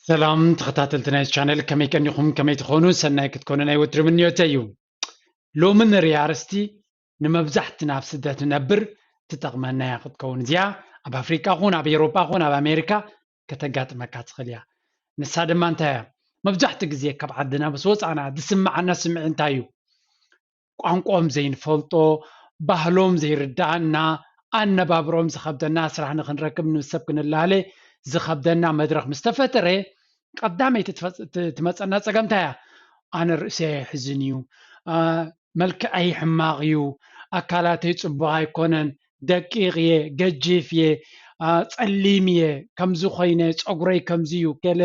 ሰላም ተኸታተልቲ ናይ ቻነል፣ ከመይ ቀኒኹም? ከመይ ትኾኑ? ሰናይ ክትኮኑ ናይ ወትሪ ምንዮተይ እዩ። ሎሚ ንርኢ ኣርእስቲ ንመብዛሕትና ኣብ ስደት ንነብር ትጠቕመና እያ ክትከውን። እዚኣ ኣብ ኣፍሪቃ ኹን ኣብ ኤውሮጳ ኹን ኣብ ኣሜሪካ ከተጋጥመካ ትኽእል እያ። ንሳ ድማ እንታይ እያ? መብዛሕትኡ ግዜ ካብ ዓድና ምስ ወፃእና ዝስምዓና ስምዒት እንታይ እዩ? ቋንቋኦም ዘይንፈልጦ፣ ባህሎም ዘይርድኣና፣ ኣነባብሮም ዝኸብደና፣ ስራሕ ንክንረክብ ምስ ሰብ ክንላለ ዝኸብደና መድረኽ ምስ ተፈጠረ፣ ቀዳመይቲ ትፈ- ት- ትመፀና ፀገም እንታይ እያ? ኣነ ርእሰይ ኣይሕዝን እዩ፣ አ፣ መልክዐይ ሕማቕ እዩ፣ ኣካላተይ ፅቡቕ ኣይኮነን፣ ደቂቕ እየ፣ ገጂፍ እየ፣ አ፣ ፀሊም እየ፣ ከምዚ ኮይነ፣ ፀጉረይ ከምዚ እዩ፣ ገለ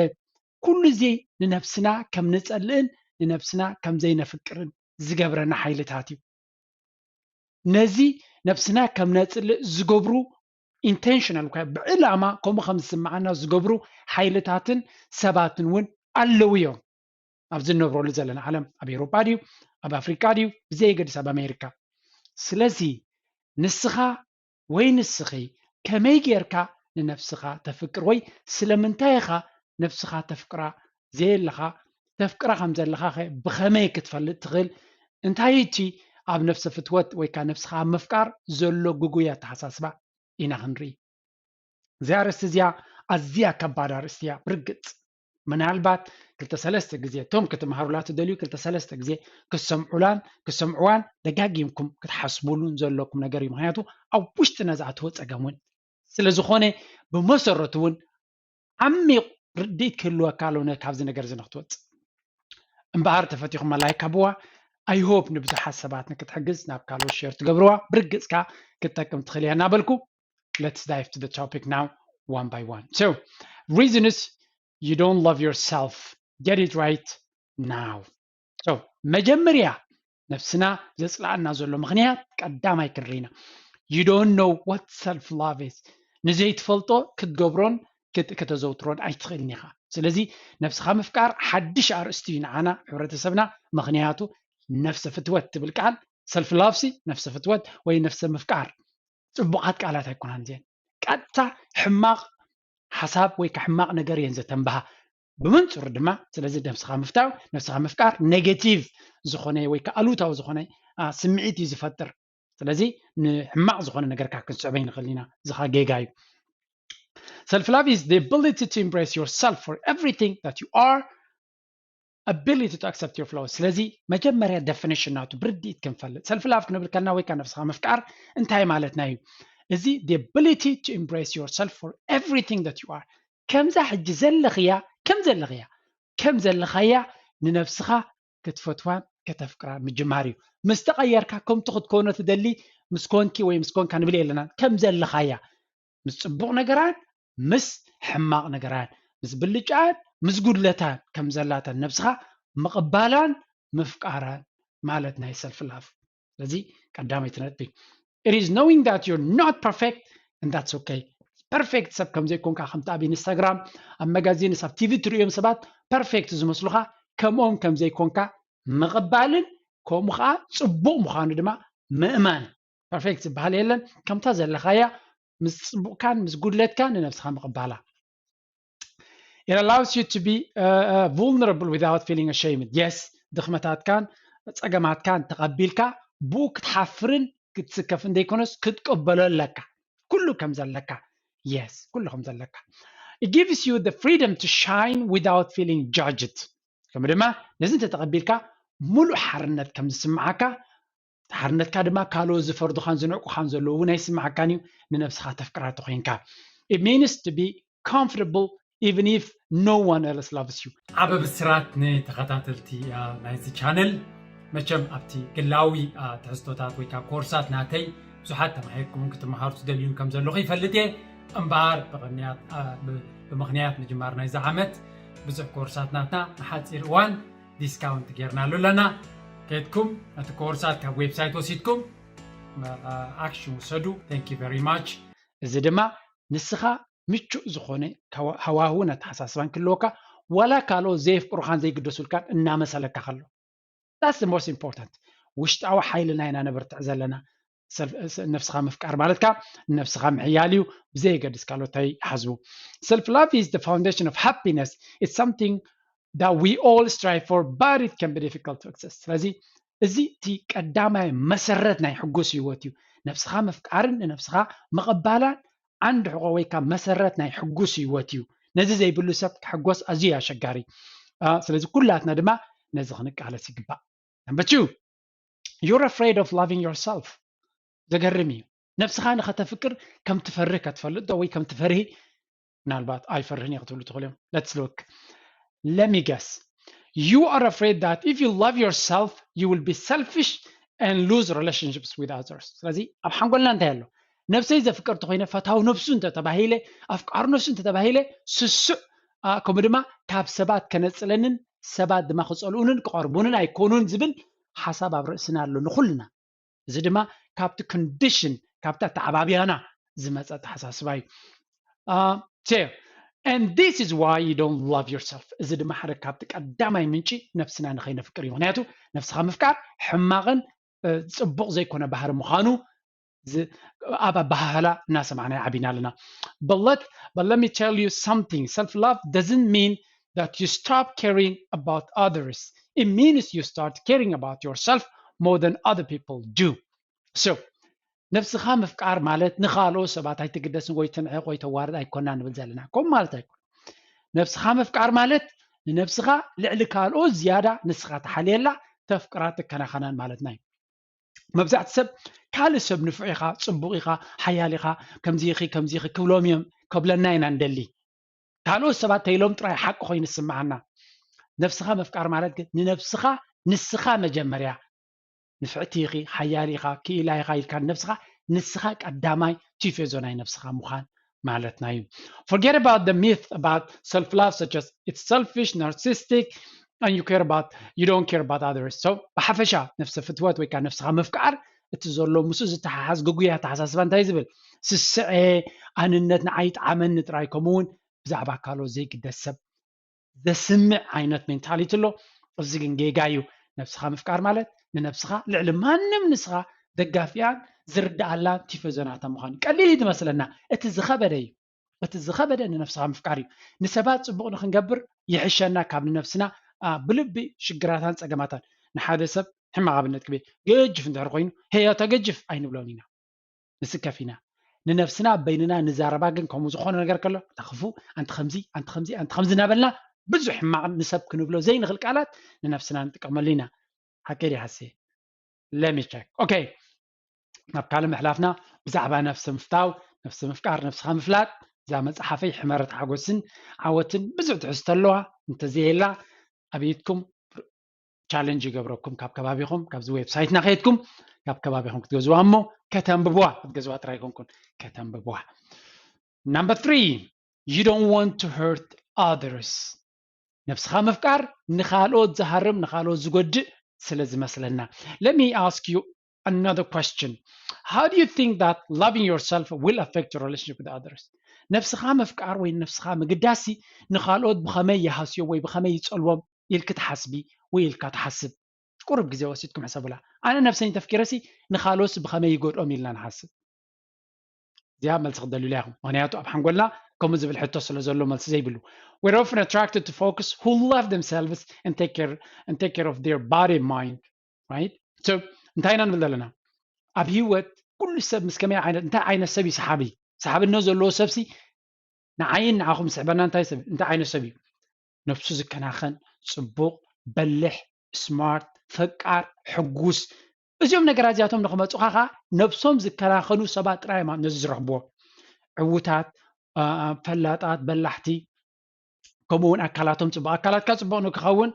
ኩሉ እዚ ንነብስና ከም ንጸልእን ንነብስና ከም ዘይነፍቅርን ዝገብረና ሓይልታት እዩ። ነዚ ነብስና ከም ነጽልእ ዝገብሩ ኢንቴንሽናል እኳ ብዕላማ ከምኡ ከም ዝስምዓና ዝገብሩ ሓይልታትን ሰባትን እውን ኣለዉ እዮም። ኣብዚ እንነብረሉ ዘለና ዓለም ኣብ ኤውሮጳ ድዩ ኣብ ኣፍሪቃ ድዩ ብዘየገድስ ኣብ ኣሜሪካ። ስለዚ ንስኻ ወይ ንስኺ ከመይ ጌርካ ንነብስኻ ተፍቅር ወይ ስለምንታይ ኢኻ ነብስኻ ተፍቅራ ዘየለኻ? ተፍቅራ ከም ዘለኻ ኸ ብኸመይ ክትፈልጥ ትኽእል? እንታይ እቲ ኣብ ነብሰ ፍትወት ወይ ከዓ ነብስኻ ኣብ ምፍቃር ዘሎ ግጉይ ኣተሓሳስባ ኢና ክንርኢ። እዚኣ ኣርእስቲ እዚኣ ኣዝያ ከባድ ኣርእስቲ እያ። ብርግጽ ምናልባት ክልተ ሰለስተ ግዜ እቶም ክትመሃሩላ ትደልዩ ክልተ ሰለስተ ግዜ ክሰምዑላን ክሰምዕዋን ደጋጊምኩም ክትሓስቡሉን ዘለኩም ነገር እዩ። ምክንያቱ ኣብ ውሽጥና ዝኣተወ ጸገም እውን ስለ ዝኾነ ብመሰረቱ እውን ዓሚቕ ርድኢት ክህልወካ ኣለዎ ነ- ካብዚ ነገር እዚ ንክትወጽእ። እምበኣር ተፈቲኹም ላይክ ሃብዋ። I hope ንብዙሓት ሰባት ንክትሕግዝ ናብ ካልኦት ሸር ትገብርዋ ብርግጽካ ክትጠቅም ትኽእል እያ እናበልኩ let's dive to the topic now one by one. So, reasons you don't love yourself. Get it right now. So, መጀመርያ ነብስና ዘጽልኣና ዘሎ ምኽንያት ቀዳማይ ክንርኢና። You don't know what self love is. ንዘይትፈልጦ ክትገብሮን ክት- ከተዘውትሮን ኣይትኽእልን ኢኻ። ስለዚ ነብስኻ ምፍቃር ሓድሽ ኣርእስቲ እዩ ንዓና ሕብረተሰብና፣ ምኽንያቱ ነብሰ ፍትወት ትብል ቃል ሰልፍ ላቭ ሲ ነብሰ ፍትወት ወይ ነብሰ ምፍቃር ጽቡቓት ቃላት ኣይኮናን እዚአን። ቀጥታ ሕማቕ ሓሳብ ወይ ከዓ ሕማቕ ነገር እየን ዘተንብሃ። ብመንፅሩ ድማ ስለዚ ነብስኻ ምፍታው ነብስኻ ምፍቃር ኔጌቲቭ ዝኾነ ወይ ከዓ ኣሉታዊ ዝኾነ አ፣ ስምዒት እዩ ዝፈጥር። ስለዚ ንሕማቕ ዝኾነ ነገርካ ክንስዕበ ይንኽእል ኢና። ዝኻ ጌጋ እዩ። Self love is the ability to embrace yourself for everything that you are, ability to accept your flaws። ስለዚ መጀመርያ ደፊኒሽን ናቱ ብርድኢት ክንፈልጥ ሰልፍ ላቭ ክንብል ከልና ወይ ከዓ ነብስኻ ምፍቃር እንታይ ማለትና እዩ? እዚ the ability to embrace yourself for everything that you are። ከምዛ ሕጂ ዘለኽያ ከም ዘለኽያ ከም ዘለኻያ ንነብስኻ ክትፈትዋን ከተፍቅራ ምጅማር እዩ። ምስ ተቐየርካ ከምቲ ክትኮኖ ትደሊ ምስ ኮንኪ ወይ ምስ ኮንካ ንብል የለና። ከም ዘለኻያ ምስ ጽቡቕ ነገራን ምስ ሕማቕ ነገራን ምስ ብልጫን ምስ ጉድለታን ከም ዘላተን ነብስኻ ምቕባላን ምፍቃራን ማለት ናይ ሰልፍ ላቭ። ስለዚ ቀዳመይቲ ነጥቢ it is knowing that you're not perfect and that's okay። ፐርፌክት ሰብ ከም ዘይኮንካ ከምቲ ኣብ ኢንስታግራም ኣብ መጋዚንስ ኣብ ቲቪ ትርእዮም ሰባት ፐርፌክት ዝመስሉኻ ከምኦም ከም ዘይኮንካ ምቕባልን ከምኡ ከዓ ጽቡቕ ምዃኑ ድማ ምእማን። ፐርፌክት ዝበሃል የለን። ከምታ ዘለኻያ ምስ ጽቡቕካን ምስ ጉድለትካን ንነብስኻ ምቕባላ። It allows you to be uh, uh, vulnerable without feeling ashamed. Yes, ድኽመታትካን ጸገማትካን ተቐቢልካ ብኡ ክትሓፍርን ክትስከፍን ዘይኮነስ ክትቀበሎ ኣለካ። ኩሉ ከም ዘለካ። Yes, ኩሉ ከም ዘለካ። It gives you the freedom to shine without feeling judged. ከምኡ ድማ ነዚ እንተተቐቢልካ ሙሉእ ሓርነት ከም ዝስምዓካ ሓርነትካ ድማ ካልኦት ዝፈርዱኻን ዝንዕቁኻን ዘለዉ እውን ኣይስምዓካን እዩ። ንነብስኻ ተፍቅራ ተኾይንካ it means to be comfortable even if no one else loves you። ዓበ ብስራት ንተኸታተልቲ ናይዚ ቻነል። መቸም ኣብቲ ግላዊ ትሕዝቶታት ወይ ከዓ ኮርሳት ናተይ ብዙሓት ተማሂርኩምን ክትመሃሩ ትደልዩን ከም ዘለኹ ይፈልጥ እየ። እምበኣር ብቕንያት ብምኽንያት ምጅማር ናይዚ ዓመት ብዙሕ ኮርሳት ናትና ንሓፂር እዋን ዲስካውንት ጌርናሉ ኣለና። ከድኩም ነቲ ኮርሳት ካብ ዌብሳይት ወሲድኩም ኣክሽን ውሰዱ። Thank you very much። እዚ ድማ ንስኻ ምቹእ ዝኾነ ሃዋህውን ኣተሓሳስባን ክህልወካ ዋላ ካልኦት ዘየፍቅሩኻን ዘይግደሱልካን እናመሰለካ ከሎ that's the most important። ውሽጣዊ ሓይልና ኢና ነበርትዕ ዘለና። ነፍስኻ ምፍቃር ማለት ከዓ ንነብስኻ ምሕያል እዩ። ብዘየገድስ ካልኦት እንታይ ይሓስቡ። Self love is the foundation of happiness. It's something that we all strive for, but it can be difficult to access. ስለዚ እዚ እቲ ቀዳማይ መሰረት ናይ ሕጉስ ህይወት እዩ። ነብስኻ ምፍቃርን ንነብስኻ ምቕባላን ዓንዲ ሕቆ ወይ ካብ መሰረት ናይ ሕጉስ ህይወት እዩ። ነዚ ዘይብሉ ሰብ ክሕጎስ ኣዝዩ ኣሸጋሪ። ስለዚ ኩላትና ድማ ነዚ ክንቃለስ ይግባእ። Number two, you're afraid of loving yourself. ዘገርም እዩ። ነብስኻ ንኸተፍቅር ከም ትፈርህ ከትፈልጥ ዶ ወይ ከም ትፈርሂ? ምናልባት ኣይፈርህን እየ ክትብሉ ትኽእሉ እዮም። Let's look. Let me guess. You are afraid that if you love yourself, you will be selfish and lose relationships with others. ስለዚ ኣብ ሓንጎልና እንታይ ኣሎ? ነብሰይ ዘፍቅር ተኾይነ፣ ፈታዊ ነብሱ እንተተባሂለ፣ ኣፍቃሪ ነብሱ እንተተባሂለ፣ ስሱዕ ከምኡ ድማ ካብ ሰባት ከነፅለንን ሰባት ድማ ክፀልኡንን ክቐርቡንን ኣይኮኑን ዝብል ሓሳብ ኣብ ርእስና ኣሎ ንኹልና። እዚ ድማ ካብቲ condition፣ ካብታ ተዓባብያና ዝመፀ ኣተሓሳስባ እዩ። And this is why you don't love yourself. እዚ ድማ ሓደ ካብቲ ቀዳማይ ምንጪ ነብስና ንኸይነፍቅር እዩ። ምክንያቱ ነብስኻ ምፍቃር ሕማቕን ፅቡቕ ዘይኮነ ባህሪ ምዃኑ ኣብ ኣበሃህላ እናሰማዕና ዓቢና ኣለና። But let, but let me tell you something. Self love doesn't mean that you stop caring about others. It means you start caring about yourself more than other people do. So ነብስኻ ምፍቃር ማለት ንኻልኦት ሰባት ኣይትግደስን ወይ ትንዕቕ ወይ ተዋርድ ኣይኮና ንብል ዘለና። ከምኡ ማለት ኣይኮነ። ነብስኻ ምፍቃር ማለት ንነብስኻ ልዕሊ ካልኦት ዝያዳ ንስኻ ትሓልየላ፣ ተፍቅራ፣ ትከናኸናን ማለትና እዩ። መብዛሕቲ ሰብ ካልእ ሰብ ንፉዕ ኢኻ፣ ፅቡቕ ኢኻ፣ ሓያል ኢኻ፣ ከምዚ ኢኺ ከምዚ ኢኺ ክብሎም እዮም፣ ከብለና ኢና እንደሊ። ካልኦት ሰባት ተይሎም ጥራይ ሓቂ ኮይኑ ይስምዓና። ነብስኻ ምፍቃር ማለት ግን ንነብስኻ ንስኻ መጀመርያ ንፍዕቲ ኢኺ፣ ሓያል ኢኻ፣ ክኢላ ኢኻ ኢልካ ንነብስኻ ንስኻ ቀዳማይ ቲፌዞ ናይ ነብስኻ ምዃን ማለትና እዩ። Forget about the myth about self love, such as it's selfish, narcissistic, and you care about, you don't care about others. So ብሓፈሻ ነፍሰ ፍትወት ወይ ከዓ ነፍስኻ ምፍቃር እቲ ዘሎ ምስኡ ዝተሓሓዝ ግጉይ ኣተሓሳስባ እንታይ ዝብል ስስዐ፣ ኣንነት፣ ንዓይ ይጥዓመኒ ጥራይ፣ ከምኡ እውን ብዛዕባ ካልኦት ዘይግደስ ሰብ ዘስምዕ ዓይነት ሜንታሊቲ ኣሎ። እዚ ግን ጌጋ እዩ። ነብስኻ ምፍቃር ማለት ንነብስኻ ልዕሊ ማንም ንስኻ ደጋፊኣን ዝርድኣላን ቲፈዞ ናታ ምዃን እዩ። ቀሊል እዩ ዝመስለና። እቲ ዝኸበደ እዩ። እቲ ዝኸበደ ንነብስኻ ምፍቃር እዩ። ንሰባት ፅቡቕ ንክንገብር ይሕሸና ካብ ንነብስና ብልቢ ሽግራታን ፀገማታን። ንሓደ ሰብ ሕማቕ ኣብነት ክቤ ገጅፍ እንድሕር ኮይኑ ሄዮ ተገጅፍ ኣይንብሎን ኢና። ንስከፍ ኢና። ንነብስና በይንና ንዛረባ ግን ከምኡ ዝኾነ ነገር ከሎ ኣንታ ክፉ፣ ኣንቲ ከምዚ፣ ኣንቲ ከምዚ፣ ኣንቲ ከምዚ እናበልና ብዙሕ ሕማቕ ንሰብ ክንብሎ ዘይንኽእል ቃላት ንነብስና ንጥቀመሉ ኢና። ሓቂ ድዩ ሓሴ? Let me check. Okay. ናብ ካልእ ምሕላፍና ብዛዕባ ነፍሲ ምፍታው፣ ነፍሲ ምፍቃር፣ ነፍስኻ ምፍላጥ እዛ መፅሓፈይ ሕመረት ሓጎስን ዓወትን ብዙሕ ትሕዝቶ ኣለዋ። እንተዘየላ ኣበይትኩም ቻለንጅ ይገብረኩም ካብ ከባቢኹም ካብዚ ዌብሳይትና ከይድኩም ካብ ከባቢኹም ክትገዝዋ እሞ ከተንብብዋ ክትገዝዋ ጥራይ ይኮንኩን ከተንብብዋ። Number three, you don't want to hurt others. ነብስኻ ምፍቃር ንኻልኦት ዝሃርም ንኻልኦት ዝጎድእ ስለ ዝመስለና። Let me ask you another question. How do you think that loving yourself will affect your relationship with others? ነብስኻ ምፍቃር ወይ ነብስኻ ምግዳሲ ንኻልኦት ብኸመይ ይሃስዮም ወይ ብኸመይ ይፀልዎም ኢልኪ ትሓስቢ ወይ ኢልካ ትሓስብ? ቁሩብ ግዜ ወሲድኩም ሕሰቡላ። ኣነ ነብሰይ እንተፍቂረሲ ንኻልኦትስ ብኸመይ ይጎድኦም ኢልና ንሓስብ። እዚኣ መልሲ ክትደልዩላ ኢኹም። ምክንያቱ ኣብ ሓንጎልና ከምኡ ዝብል ሕቶ ስለ ዘሎ መልሲ ዘይብሉ። We're often attracted to folks who love themselves and take care, and take care of their body and mind, right? So እንታይ ኢና ንብል ዘለና? ኣብ ህይወት ኩሉ ሰብ ምስ ከመይ ዓይነት እንታይ ዓይነት ሰብ እዩ ሰሓቢ? ሰሓብነት ዘለዎ ሰብሲ ንዓይን ንዓኹም ዝስሕበና እንታይ ሰብ እንታይ ዓይነት ሰብ እዩ? ነብሱ ዝከናኸን፣ ፅቡቕ፣ በልሕ፣ ስማርት፣ ፈቃር፣ ሕጉስ። እዚኦም ነገራት እዚኣቶም ንክመፁኻ ከዓ ነብሶም ዝከናኸኑ ሰባት ጥራይ እዮም ነዚ ዝረኽብዎ። ዕዉታት፣ ፈላጣት፣ በላሕቲ፣ ከምኡ እውን ኣካላቶም ፅቡቕ። ኣካላትካ ፅቡቕ ንክኸውን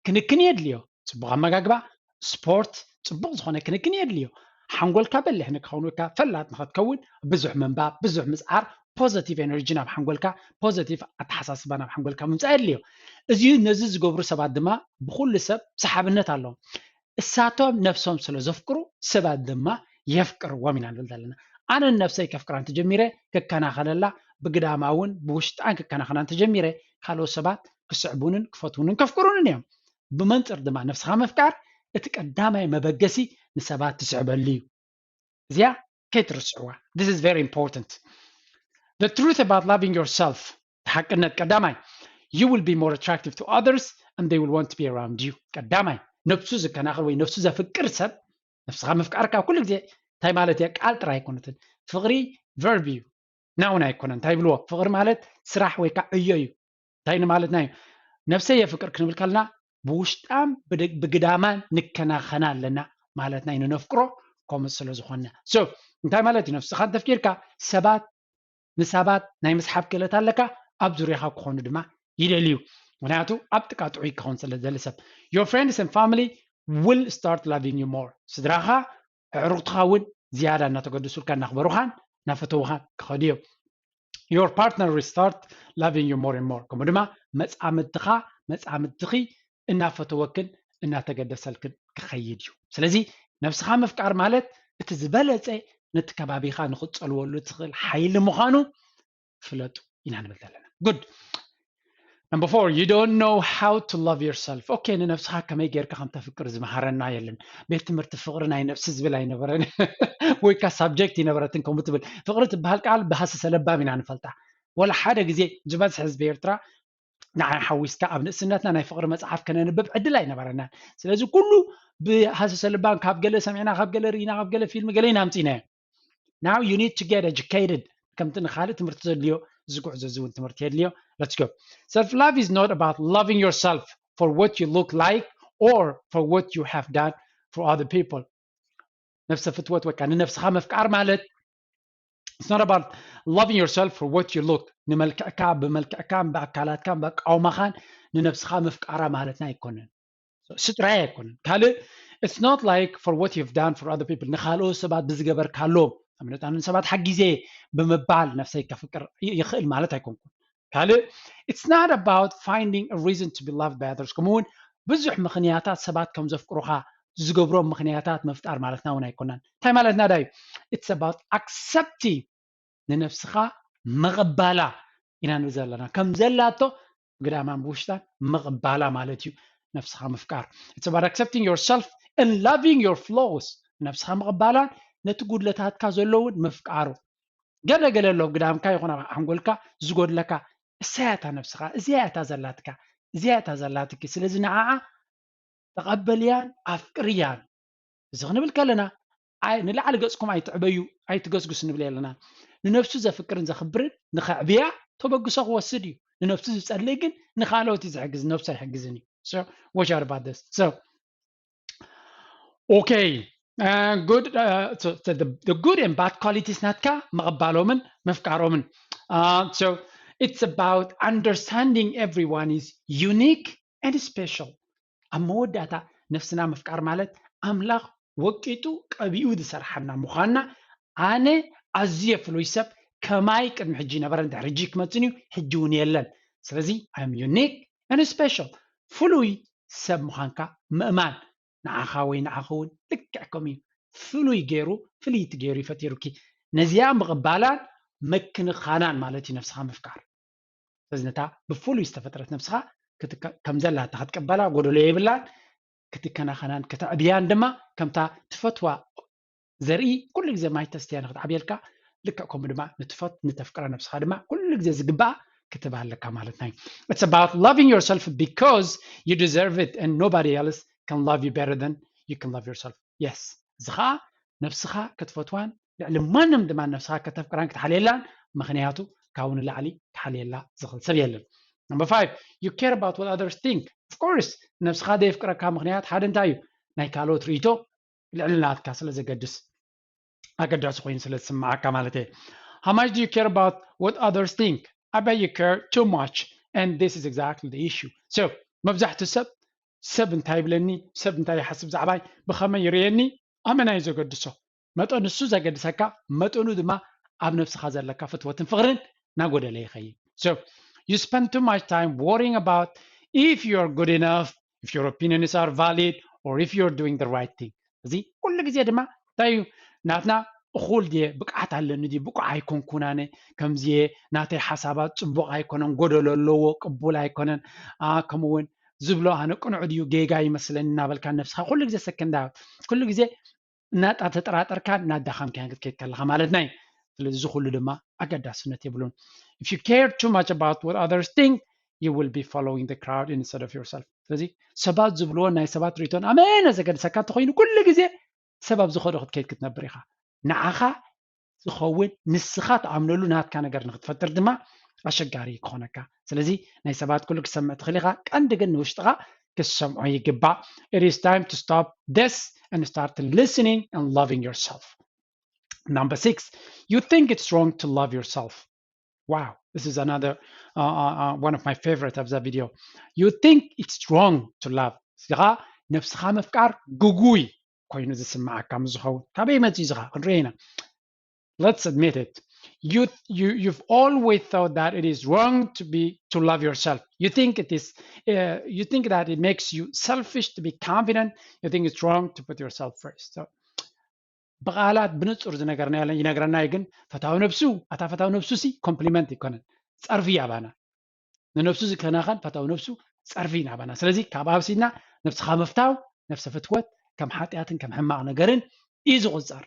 ክንክን የድልዮ። ፅቡቕ ኣመጋግባ፣ ስፖርት፣ ፅቡቕ ዝኾነ ክንክን የድልዮ። ሓንጎልካ በሊሕ ንክኸውን ወይ ከዓ ፈላጥ ንክትከውን ብዙሕ ምንባብ፣ ብዙሕ ምፅዓር፣ ፖዘቲቭ ኤነርጂ ናብ ሓንጎልካ፣ ፖዘቲቭ ኣተሓሳስባ ናብ ሓንጎልካ ምምፃእ የድልዮ። እዚ ነዚ ዝገብሩ ሰባት ድማ ብኩሉ ሰብ ሰሓብነት ኣለዎም። እሳቶም ነብሶም ስለ ዘፍቅሩ ሰባት ድማ የፍቅርዎም ኢና ንብል ዘለና። ኣነ ነብሰይ ከፍቅራ እንተጀሚረ ክከናኸነላ ብግዳማ እውን ብውሽጣን ክከናኸና እንተጀሚረ ካልኦት ሰባት ክስዕቡንን ክፈትውንን ከፍቅሩንን እዮም። ብመንፅር ድማ ነብስኻ ምፍቃር እቲ ቀዳማይ መበገሲ ንሰባት ትስዕበሉ እዩ። እዚኣ ከይትርስዕዋ። This is very important. The truth about loving yourself፣ ሓቅነት ቀዳማይ፣ you will be more attractive to others and they will want to be around you። ቀዳማይ፣ ነብሱ ዝከናኸን ወይ ነብሱ ዘፍቅር ሰብ፣ ነብስኻ ምፍቃርካ ኩሉ ግዜ እንታይ ማለት እያ? ቃል ጥራይ ኣይኮነትን። ፍቕሪ ቨርብ እዩ፣ ናውን ኣይኮነን። እንታይ ይብልዎ? ፍቕሪ ማለት ስራሕ ወይ ከዓ ዕዮ እዩ። እንታይ ንማለትና እዩ? ነብሰይ የፍቅር ክንብል ከለና ብውሽጣን ብግዳማን ንከናኸና ኣለና ማለትና እዩ። ንነፍቅሮ ከምኡ ስለ ዝኾንና። So እንታይ ማለት እዩ? ነብስኻ እንተፍቂርካ ሰባት ንሰባት ናይ ምስሓብ ክእለት ኣለካ፣ ኣብ ዙርያኻ ክኾኑ ድማ ይደልዩ። ምክንያቱ ኣብ ጥቃ ጥዑይ ክኸውን ስለ ዝደሊ ሰብ። Your friends and family will start loving you more። ስድራኻ ኣዕሩኽትኻ እውን ዝያዳ እናተገድሱልካ እናኽበሩኻን እናፈተውኻን ክኸዱ እዮም። Your partner will start loving you more and more። ከምኡ ድማ መጻምድትኻ መጻምድትኺ እናፈተወክን እናተገደሰልክን ክኸይድ እዩ። ስለዚ ነብስኻ ምፍቃር ማለት እቲ ዝበለጸ ነቲ ከባቢኻ ንኽትጸልወሉ ትኽእል ሓይሊ ምዃኑ ፍለጡ ኢና ንብል ዘለና። Good. Number four, you don't know how to love yourself. Okay፣ ንነብስኻ ከመይ ጌርካ ከም ተፍቅር ዝመሃረና የለን። ቤት ትምህርቲ ፍቕሪ ናይ ነብሲ ዝብል ኣይነበረን። ወይ ካ ሳብጀክት ይነበረትን ከምኡ ትብል። ፍቕሪ ትበሃል ቃል ብሃሰሰ ለባም ኢና ንፈልጣ። ወላ ሓደ ግዜ ዝበዝሐ ህዝቢ ኤርትራ ንዓይ ሓዊስካ ኣብ ንእስነትና ናይ ፍቕሪ መጽሓፍ ከነንብብ ዕድል ኣይነበረናን። ስለዚ ኩሉ ብሃሰሰ ለባም ካብ ገለ ሰሚዕና፣ ካብ ገለ ርኢና፣ ካብ ገለ ፊልም ገለ ኢና ኣምጺእናዮ። Now you need to get educated። ከምቲ ንኻልእ ትምህርቲ ዘድልዮ፣ እዚ ጉዕዞ እዚ እውን ትምህርቲ የድልዮ። Let's go. Self love is not about loving yourself for what you look like or for what you have done for other people. ነብሰ ፍትወት ወይ ከዓ ንነብስኻ ምፍቃር ማለት it's not about loving yourself for what you look፣ ንመልክዕካ፣ ብመልክዕካን ብኣካላትካን ብኣቃውማኻን ንነብስኻ ምፍቃራ ማለትና ኣይኮነን። ስጥራይ ኣይኮነን። ካልእ it's not like for what you've done for other people፣ ንኻልኦት ሰባት ብዝገበርካሎም፣ ንኣብነት ኣነ ንሰባት ሓጊዘ ብምባል ነብሰይ ከፍቅር ይኽእል ማለት ኣይኮንኩን። ካልእ it's not about finding a reason to be loved by others፣ ከምኡ እውን ብዙሕ ምኽንያታት ሰባት ከም ዘፍቅሩኻ ዝገብሮም ምኽንያታት ምፍጣር ማለትና እውን ኣይኮናን። እንታይ ማለትና ዳዩ? It's about accepting፣ ንነብስኻ ምቕባላ ኢና ንብል ዘለና። ከም ዘላቶ ብግዳማን ብውሽጣን ምቕባላ ማለት እዩ ነብስኻ ምፍቃር። It's about accepting yourself and loving your flaws። ነብስኻ ምቕባላን ነቲ ጉድለታትካ ዘለውን ምፍቃሩ። ገለ ገለ ኣሎ ግዳምካ ይኹን ኣብ ሓንጎልካ ዝጎድለካ፣ እሳያ እታ ነብስኻ፣ እዚያ እታ ዘላትካ፣ እዚያ እታ ዘላትኪ። ስለዚ ንዓኣ ተቐበልያን ኣፍቅርያን። እዚ ክንብል ከለና ንላዕሊ ገጽኩም ኣይትዕበዩ ኣይትገስግሱ ንብል የለና። ንነብሱ ዘፍቅርን ዘኽብርን ንኸዕብያ ተበግሶ ክወስድ እዩ። ንነብሱ ዝጸልእ ግን ንኻልኦት እዩ ዝሕግዝ፣ ንነብሱ ኣይሕግዝን እዩ። So watch out about this። So okay, good, the good and bad qualities ናትካ ምቕባሎምን ምፍቃሮምን። So it's about understanding everyone is unique and special። ኣብ መወዳእታ ነፍስና ምፍቃር ማለት ኣምላኽ ወቂጡ ቀቢኡ ዝሰርሓና ምዃንና፣ ኣነ ኣዝየ ፍሉይ ሰብ፣ ከማይ ቅድሚ ሕጂ ነበረ፣ እንድሕር ሕጂ ክመጽን እዩ፣ ሕጂ እውን የለን። ስለዚ I'm unique and special። ፍሉይ ሰብ ምዃንካ ምእማን ንዓኻ ወይ ንዓኺ እውን ልክዕ ከምኡ እዩ። ፍሉይ ገይሩ፣ ፍልይቲ ገይሩ እዩ ፈጢሩኪ። ነዚኣ ምቕባላን ምክንኻናን ማለት እዩ ነፍስኻ ምፍቃር። ስለዚ ነታ ብፍሉይ ዝተፈጥረት ነብስኻ ከም ዘላታ ክትቅበላ ጎደሎ የብላን። ክትከናኸናን ከተዕብያን ድማ ከምታ ትፈትዋ ዘርኢ ኩሉ ግዜ ማይ ተስትያ ንክትዓብየልካ፣ ልክዕ ከምኡ ድማ ንትፈት ንተፍቅራ ነብስኻ ድማ ኩሉ ግዜ ዝግባኣ ክትህባ ኣለካ ማለት ናይ። It's about loving yourself because you deserve it and nobody else can love you better than you can love yourself. Yes፣ እዚ ኸዓ ነብስኻ ክትፈትዋን ልዕሊ ማንም ድማ ነብስኻ ከተፍቅራን ክትሓልየላን፣ ምኽንያቱ ካብኡ ንላዕሊ ክሓልየላ ዝኽእል ሰብ የለን። Number five, you care about what others think. Of course፣ ነብስኻ ዘየፍቅረካ ምኽንያት ሓደ እንታይ እዩ? ናይ ካልኦት ርእይቶ ልዕሊ ናትካ ስለ ዘገድስ፣ ኣገዳሲ ኮይኑ ስለ ዝስምዓካ ማለት እየ። How much do you care about what others think? I bet you care too much, and this is exactly the issue. So መብዛሕትኡ ሰብ፣ ሰብ እንታይ ይብለኒ፣ ሰብ እንታይ ይሓስብ ብዛዕባይ፣ ብኸመይ ይርእየኒ፣ ኣመና እዩ ዘገድሶ። መጠኑ እሱ ዘገድሰካ፣ መጠኑ ድማ ኣብ ነብስኻ ዘለካ ፍትወትን ፍቕርን ናጎደለ ይኸይድ። So you spend too much time worrying about if you are good enough, if your opinions are valid, or if you're doing the right thing. እዚ ኩሉ ግዜ ድማ እንታይ እዩ ናትና? እኹል ድየ? ብቕዓት ኣለኒ ድዩ? ብቑዕ ኣይኮንኩን ኣነ፣ ከምዚ እየ፣ ናተይ ሓሳባት ጽቡቕ ኣይኮነን፣ ጎደሎ ኣለዎ፣ ቅቡል ኣይኮነን፣ ከምኡ እውን ዝብሎ ኣነ ቅኑዕ ድዩ ጌጋ ይመስለኒ እናበልካ ነብስኻ ኩሉ ግዜ ሰከንዳ ኩሉ ግዜ እናጣተጠራጠርካን እናዳኸምካን ክትከይድ ከለኻ ማለትና እዩ። ስለዚ እዚ ኩሉ ድማ ኣገዳስነት የብሉን። If you care too much about what others think, you will be following the crowd instead of yourself። ስለዚ ሰባት ዝብልዎ ናይ ሰባት ርእቶን ኣመነ ዘገድሰካ እንተኾይኑ ኩሉ ግዜ ሰብ ኣብ ዝኸዶ ክትከይድ ክትነብር ኢኻ። ንዓኻ ዝኸውን ንስኻ ትኣምነሉ ናትካ ነገር ንክትፈጥር ድማ ኣሸጋሪ ክኾነካ። ስለዚ ናይ ሰባት ኩሉ ክትሰምዕ ትኽእል ኢኻ፣ ቀንዲ ግን ንውሽጥኻ ክትሰምዖ ይግባእ። It is time to stop this and start listening and loving yourself. Number six, you think it's wrong to love yourself. Wow, this is another uh, uh, uh, one of my favorite ኣብዛ ቪድዮ። You think it's wrong to love። እዚኻ ነብስኻ ምፍቃር ግጉይ ኮይኑ ዝስምዓካ ምስ ዝኸውን ካበይ መፂኡ እዚኻ ክንሪኦ ኢና። Let's admit it. You, you, you've always thought that it is wrong to be, to love yourself. You think it is, uh, you think that it makes you selfish to be confident. You think it's wrong to put yourself first. So, ብቓላት ብንጹር ዝነገርና ይነግረና እዩ፣ ግን ፈታዊ ነብሱ፣ ኣታ ፈታዊ ነብሱ ሲ ኮምፕሊመንት ይኮነን፣ ጸርፊ ያባና። ንነብሱ ዝከናኸን ፈታዊ ነብሱ ጸርፊ ናባና። ስለዚ ካብ ኣብሲና ነብስኻ ምፍታው፣ ነብሰ ፍትወት ከም ሓጢኣትን ከም ሕማቕ ነገርን እዩ ዝቑጸር።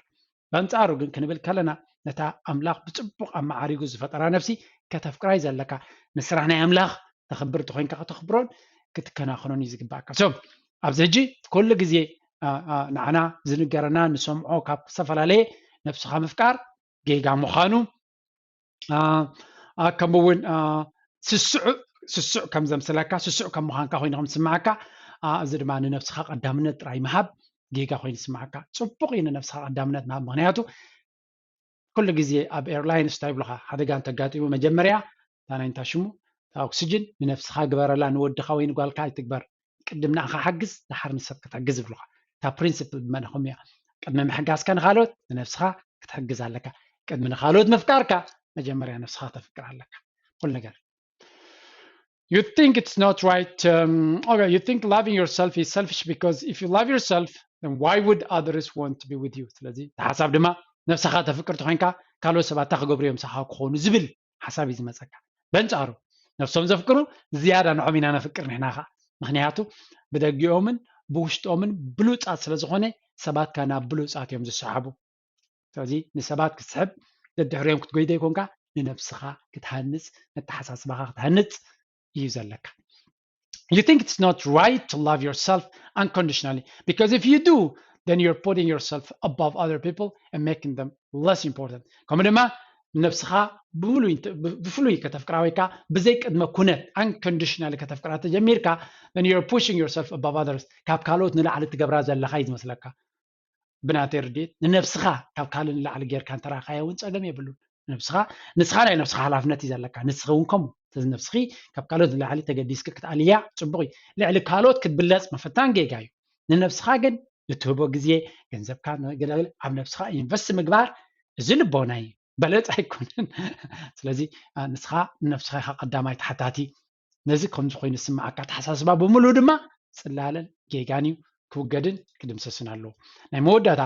በንጻሩ ግን ክንብል ከለና፣ ነታ ኣምላኽ ብጽቡቕ ኣመዓሪጉ ዝፈጠራ ነብሲ ከተፍቅራ እዩ ዘለካ። ንስራሕ ናይ ኣምላኽ ተኽብር ተኾይንካ ከተኽብሮን ክትከናኸኖን እዩ ዝግባእካ። So ኣብዚ ሕጂ ኩሉ ግዜ ንዓና ዝንገረና ንሰምዖ ካብ ዝተፈላለየ ነብስኻ ምፍቃር ጌጋ ምዃኑ፣ ከምኡ እውን ስሱዕ ስሱዕ ከም ዘምስለካ፣ ስሱዕ ከም ምዃንካ ኮይኑ ከም ዝስምዓካ፣ እዚ ድማ ንነብስኻ ቀዳምነት ጥራይ ምሃብ ጌጋ ኮይኑ ዝስምዓካ። ጽቡቕ እዩ ንነብስኻ ቀዳምነት ምሃብ፣ ምኽንያቱ ኩሉ ግዜ ኣብ ኤርላይንስ እንታይ ይብሉኻ፣ ሓደጋ እንተጋጢሙ መጀመርያ እታ ናይ እንታይ ሽሙ፣ እታ ኦክስጅን ንነብስኻ ግበረላ፣ ንወድኻ ወይ ንጓልካ ኣይትግበር፣ ቅድም ንዓኻ ሓግዝ፣ ደሓር ንሰብ ክትሕግዝ ይብሉኻ። እታ ፕሪንስፕል ብመንኹም እያ፣ ቅድሚ ምሕጋዝካ ንኻልኦት ንነብስኻ ክትሕግዝ ኣለካ። ቅድሚ ንኻልኦት ምፍቃርካ መጀመርያ ነብስኻ ተፍቅር ኣለካ። ኩሉ ነገር You think it's not right. Um, okay, you think loving yourself is selfish because if you love yourself, then why would others want to be with you? ስለዚ እቲ ሓሳብ ድማ ነብስኻ ተፍቅር ተኾይንካ ካልኦት ሰባት እንታይ ክገብሩ እዮም ምሳኻ ክኾኑ ዝብል ሓሳብ እዩ ዝመፀካ። በንጻሩ ነብሶም ዘፍቅሩ ዝያዳ ንዖም ኢና ነፍቅር ንሕና ኸዓ። ምኽንያቱ ብደጊኦምን ብውሽጦምን ብሉጻት ስለ ዝኾነ ሰባት ከኣ ናብ ብሉጻት እዮም ዝሰሓቡ። ስለዚ ንሰባት ክትስሕብ ደድሕሪኦም ክትጎይ ዘይኮንካ ንነብስኻ ክትሃንጽ፣ ነተሓሳስባኻ ክትሃንጽ እዩ ዘለካ። You think it's not right to love yourself unconditionally, because if you do, then you're putting yourself above other people and making them less important. ከምኡ ድማ ነብስኻ ብፍሉይ ከተፍቅራ ወይ ከዓ ብዘይ ቅድመ ኩነት unconditionally ከተፍቅራ ተጀሚርካ፣ then you're pushing yourself above others፣ ካብ ካልኦት ንላዕሊ ትገብራ ዘለኻ እዩ ዝመስለካ። ብናተይ ርድኢት ንነብስኻ ካብ ካልእ ንላዕሊ ጌርካ እንተረኣኻያ እውን ጸገም የብሉን። ንነብስኻ ንስኻ ናይ ነብስኻ ሓላፍነት እዩ ዘለካ። ንስኺ እውን ከምኡ። ስለዚ ነብስኺ ካብ ካልኦት ንላዕሊ ተገዲስኪ ክትኣልያ ጽቡቕ እዩ። ልዕሊ ካልኦት ክትብለጽ ምፍታን ጌጋ እዩ። ንነብስኻ ግን እትህቦ ግዜ፣ ገንዘብካ፣ ገለገለ ኣብ ነብስኻ ኢንቨስት ምግባር እዚ ልቦና እዩ። በለጽ ኣይኮነን። ስለዚ ንስኻ ንነብስኻ ኢኻ ቀዳማይ ተሓታቲ። ነዚ ከምዚ ኮይኑ ዝስምዓካ ኣተሓሳስባ ብምሉኡ ድማ ጽላለን ጌጋን እዩ፣ ክውገድን ክድምሰስን ኣለዎ። ናይ መወዳእታ፣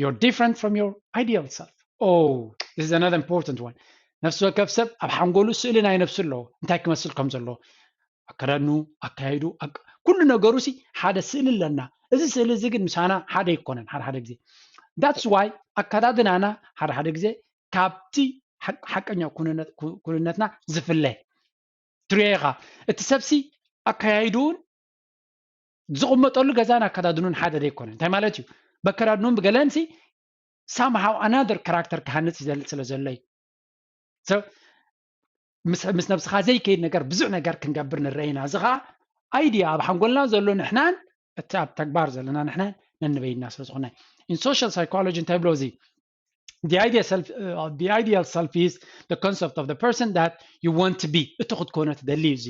you're different from your ideal self. Oh, this is another important one. ነፍሲ ወከፍ ሰብ ኣብ ሓንጎሉ ስእሊ ናይ ነብሱ ኣለዎ፣ እንታይ ክመስል ከም ዘለዎ። ኣከዳድኑ፣ ኣካይዱ፣ ኩሉ ነገሩ ሲ ሓደ ስእሊ ኣለና። እዚ ስእሊ እዚ ግን ምሳና ሓደ ኣይኮነን። ሓደ ሓደ ግዜ that's why ኣከዳድናና ሓደ ሓደ ግዜ ካብቲ ሓቀኛ ኩንነትና ዝፍለ ትሪኦ ኢኻ። እቲ ሰብሲ ኣካያይድኡን ዝቕመጠሉ ገዛን ኣከዳድኑን ሓደ ዘይኮነ እንታይ ማለት እዩ? በከዳድኑን ብገለንሲ ሳምሃው ኣናደር ካራክተር ክሃንፅ ይዘል ስለ ዘሎ እዩ። ምስ ነብስኻ ዘይከይድ ነገር ብዙሕ ነገር ክንገብር ንረአ ኢና። እዚ ኸዓ ኣይድያ ኣብ ሓንጎልና ዘሎ ንሕናን እቲ ኣብ ተግባር ዘለና ንሕናን ነንበይና ስለ ዝኾነ። In social psychology እንታይ ብሎ እዚ the ideal self, uh, the ideal self is the concept of the person that you want to be. እቱ ክትኮነ ትደሊ እዩ እዚ።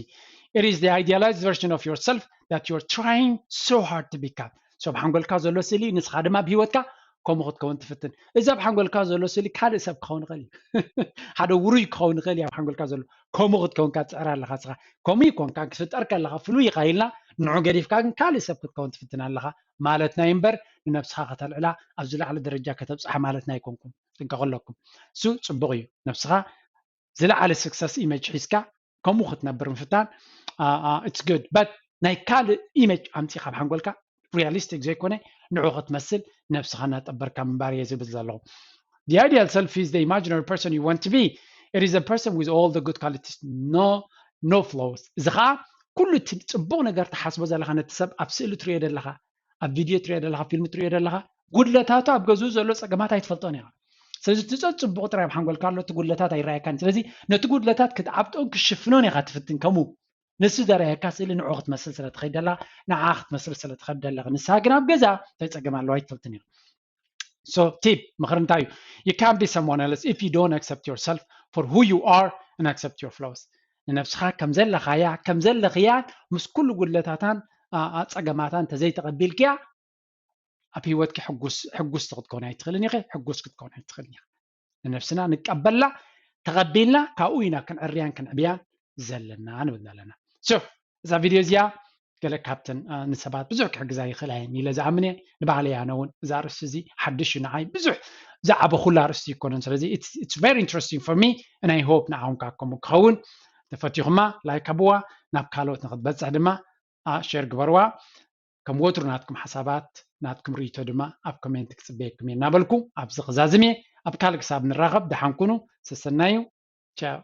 It is the idealized version of yourself that you're trying so hard to become. So ኣብ ሓንጎልካ ዘሎ ስእሊ ንስኻ ድማ ብሂወትካ ከምኡ ክትከውን ትፍትን። እዚ ኣብ ሓንጎልካ ዘሎ ስእሊ ካልእ ሰብ ክኸውን ይኽእል እዩ። ሓደ ውሩይ ክኸውን ይኽእል እዩ ኣብ ሓንጎልካ ዘሎ። ከምኡ ክትከውንካ ትፅዕር ኣለኻ ንስኻ። ከምኡ ይኮንካ ክትፍጠር ከለኻ ፍሉይ ኢኻ ኢልና ንዑ ገዲፍካ ግን ካልእ ሰብ ክትከውን ትፍትን ኣለኻ ማለትና እዩ እምበር ንነብስኻ ከተልዕላ ኣብ ዝለዓለ ደረጃ ከተብፅሓ ማለትና ኣይኮንኩን። ጥንቀቕ ኣለኩም። እሱ ፅቡቕ እዩ። ነብስኻ ዝለዓለ success image ሒዝካ ከምኡ ክትነብር ምፍታን it's good but ናይ ካልእ image ኣምፂኻ ኣብ ሓንጎልካ realistic ዘይኮነ ንዑ ክትመስል ነብስኻ እናጠበርካ ምንባር እየ ዝብል ዘለኹ። The ideal self is the imaginary person you want to be. It is a person with all the good qualities, no no flaws. እዚ ከዓ ኩሉ እቲ ፅቡቕ ነገር ትሓስቦ ዘለኻ፣ ነቲ ሰብ ኣብ ስእሊ ትሪኦ ዘለኻ፣ ኣብ ቪድዮ ትሪኦ ዘለኻ፣ ፊልም ትሪኦ ዘለኻ፣ ጉድለታቱ ኣብ ገዝኡ ዘሎ ፀገማት ኣይትፈልጦን ኢኻ። ስለዚ እቲ ፀ- ፅቡቕ ጥራይ ኣብ ሓንጎልካ ኣሎ፣ እቲ ጉድለታት ኣይረኣየካን። ስለዚ ነቲ ጉድለታት ክትዓብጦን ክሽፍኖን ኢኻ ትፍትን። ከምኡ ንሱ ዘረኣየካ ስእሊ ንዑ ክትመስል ስለ ትኸይድ ዘለኻ፣ ንዓ ክትመስል ስለ ትኸይድ ዘለኻ፣ ንስኻ ግን ኣብ ገዛ እንታይ ፀገም ኣለዎ ኣይትፈልጥን ኢኻ። So tip፣ ምኽሪ እንታይ እዩ? You can't be someone else if you don't accept yourself for who you are and accept your flaws። ንነብስኻ ከም ዘለኻያ ከም ዘለኽያን ምስ ኩሉ ጉድለታታን ኣ- ኣ- ፀገማታን እንተዘይተቐቢልክያ ኣብ ህይወትኪ ሕጉስ ሕጉስቲ ክትኮን ኣይትኽእልን ኢኺ፣ ሕጉስ ክትኮን ኣይትኽእልን ኢኻ። ንነብስና ንቀበላ፣ ተቐቢልና ካብኡ ኢና ክንዕርያን ክንዕብያን ዘለና ንብል ዘለና። So እዛ ቪድዮ እዚኣ ገለ ካብተን አ፣ ንሰባት ብዙሕ ክሕግዛ ይኽእላ እየን ኢለ ዝኣምን እየ። ንባዕለይ ኣነ እውን እዛ ኣርእስቲ እዚ ሓድሽ እዩ ንዓይ፣ ብዙሕ ዝዓበኹላ ኣርእስቲ ይኮነን። ስለዚ it's, it's very interesting for me and I hope ንዓኹም ከዓ ከምኡ ክኸውን። ተፈቲኹማ ላይክ ሃብዋ፣ ናብ ካልኦት ንክትበፅሕ ድማ አ፣ ሼር ግበርዋ። ከም ወትሩ ናትኩም ሓሳባት ናትኩም ርእይቶ ድማ ኣብ ኮሜንት ክፅበየኩም እየ እናበልኩ ኣብዚ ክዛዝም እየ። ኣብ ካልእ ክሳብ ንራኸብ ደሓን ኩኑ። ሰሰናዩ። ቻው።